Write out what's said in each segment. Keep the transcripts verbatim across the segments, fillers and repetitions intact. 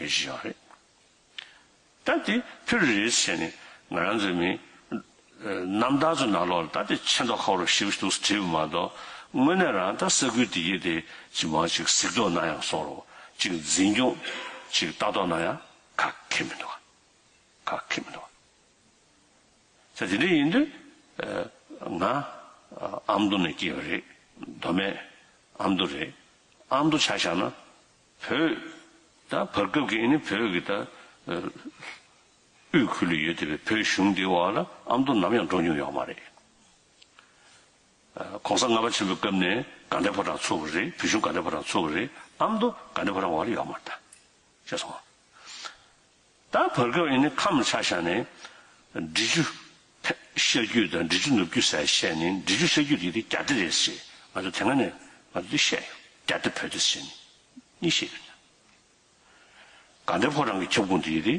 ཞིག་ཡོད་རེད། ད་དེ་ཕུ་རུ་རེད་ཟེར་ནས་ང་རང་ཚོའི་མི་རྣམ་ཐར་ཚོ་ནང་ལོགས་ལ་ད་དེ་ཆེ་མདོག་ཁ་པོ་ཞེ་པོ་ཞིག་འདུག་བྲིས་པ་མ་གཏོགས། དངོས་གནས་རང་ད་ས་ཁུལ་དེ་ཡི་དེ་ཅི་མ་ཅིག་གཟིགས་རྟོག་གནང་ཡག་སོགས་རོ་ཅིག་འཛིན་སྐྱོང་ཅིག་ལྟ་རྟོག་གནང་ཡག་ག་གེ་མི་འདུག་ག་ག་གེ་མི་འདུག་ག་ས་དེ་འདྲ་ཡིན་དུས། ང་ཨ་མདོ་ནས་སྐྱེས་པ་རེད། མདོ་སྨད་ཨ་མདོ་རེད། ཨ་མདོ་ཆ་བཞག་ན་བོད་ད་བར་སྐབས་ཀྱི་ཨ་ནི་བོད་ཀྱི་ད་དབུས་ཁུལ་ལ་ཡོད་བསྡད་པའི་བོད་གཞུང་འདིའི་འོག་ལ་ཨ་མདོ་ནམ་ཡང་འགྲོ་མྱོང་ཡོད་མ་རེད། གོང་ས་ལྔ་པ་ཆེན་པོའི་སྐབས་ནས་དགའ་ལྡན་ཕོ་བྲང་ཚུགས་པ་རེད། བོད་གཞུང་དགའ་ལྡན་ཕོ་བྲང་ཚུགས་པ་རེད། ཨ་མདོ་དགའ་ལྡན་ཕོ་བྲང་འོག་ལ་ཡོད་མ་རེད་ད། ཤེས་སོང་། ད་བར་སྐབས་ཡིན་ནའི་ཁམས་ཆ་བཞག་ནས་འབྲི་ཆུ་ཤར་རྒྱུད་དང་འབྲི་ཆུ་ནུབ་རྒྱུད་ཟེར་བཤད་ནས། འབྲི་ཆུ་ཤར་རྒྱུད་དེ་དེ་རྒྱ་སྡེ་རེད་ཟེར། ང་ཚོ་དེ་སྔ་ནས་ང་ཚོ་འདི་བཤད་ཡོད། རྒྱ་སྡེ་བོད་སྡེ་ཟེར་ནས་གཉིས་བཤད་ཡོད། དགའ་ལྡན་ཕོ་བྲང་གི་ཁྱབ་ཁོངས་དེ་དེ་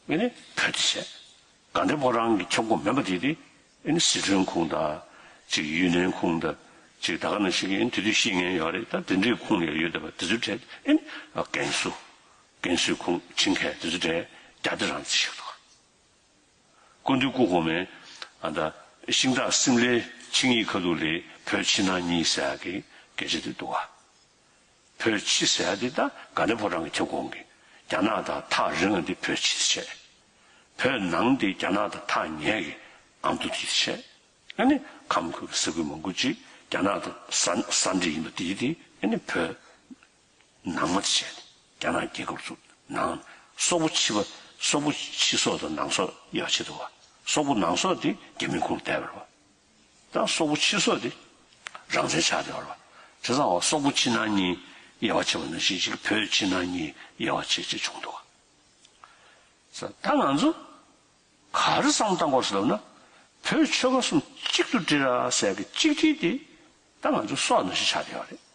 ཨེ་ནི་བོད་སྡེ་བྱས། དགའ་ལྡན་ཕོ་བྲང་གི་ཁྱབ་ཁོངས་མིན་པ་དེ་དེ་ཨེ་ནི་ཟི་ཁྲོན་ཁོངས་དང་། ཅིག་ཡུན་ནན་ཁོངས་དང་། ཅིག་ད་ག་ནང་བཞིན་གྱི་ཨེ་ནི་དེ་དུས་ཤེས་མཁན་ཡོད་རེད། ད་དེ་འདྲའི་ཁོངས་ལ་ཡོད་བསྡད་པ་དེ་ཚོའི་གྲས་ཨེ་ནི་ཀན་སུའུ། ཀན་སུའུ་ཁོངས་ཆིང་ཁའི་དེ་ཚོ་གྲས་རྒྱ་སྡེ་རང་བརྩི་བཞག་འདུག་སྐུ་མདུན་སྐུ་གོང་མའི་ཨ་ད་ཤིང་སྟག་སིམ་ལའི་ཆིངས་ཡིག་ཁ་ཐུག་ལ་བོད་ཕྱི་ནང་གཉིས་ཟེར་ཡག་གི་སྐད་ཆ་དེ་འདུག་ག་བོད་ཕྱི་ཟེར་ཡག་དེ་ད་དགའ་ལྡན་ཕོ་བྲང་གི་ཁྱབ་ཁོངས་ཀྱི། རྒྱ་ནག་དང་ཐག་རིང་བ་དེ་བོད་ཕྱི་བྱས། བོད་ནང་དེ་རྒྱ་ནག་དང་ཐག་ཉེ་གི་ཨ་མདོ་དེ་བྱས། ཨ་ནི་ཁམས་ཁུལ་གྱི་ས་ཁུལ་མང་པོ་ཅིག་རྒྱ་ནག་དང་ས་ས་འདྲ་ཡིན་པ་དེ་དེ་ཨ་ནི་བོད་ནང་མ་དེ་བྱས་ཏེ་རྒྱ་ནག་རྒྱལ་ཁབ་ཚུགས་ནང་། སོག་པོ་ཕྱི་པ། སོག་པོ་ཕྱི་སོག་དང་ནང་སོག་དབྱེ་བ་ཕྱེ་འདུག་ག་སོག་པོ་ནང་སོག་དེ་རྒྱ་མིའི་ཁོངས་བསྡད་པ་རེད་པ། ད་སོག་པོ་ཕྱི་སོག་དེ་རང་བཙན་ཆགས་བསྡད་པ་རེད་པ། བྱས་ཙང་འོ་སོག་པོ་ཕྱི་ནང་གཉིས་དབྱེ་བ་ཕྱེ་བ་ནང་བཞིན་ཅིག་བོད་ཕྱི་ནང་གཉིས་དབྱེ་བ་ཕྱེ་ཕྱེ་བྱུང་འདུག་ག་ས་ད་ང་ཚོ་ག་རེ་བསམ་བློ་བཏང་དགོས་ཟེར་ལབ་ན། བོད་ཆོལ་ཁ་གསུམ་གཅིག་ཏུ་སྒྲིལ་ར་ཟེར་གི་གཅིག་སྒྲིལ་དེ་ད་ང་ཚོ་སྲོག་ནང་བཞིན་ཆགས་བསྡད་ཡོད་རེད།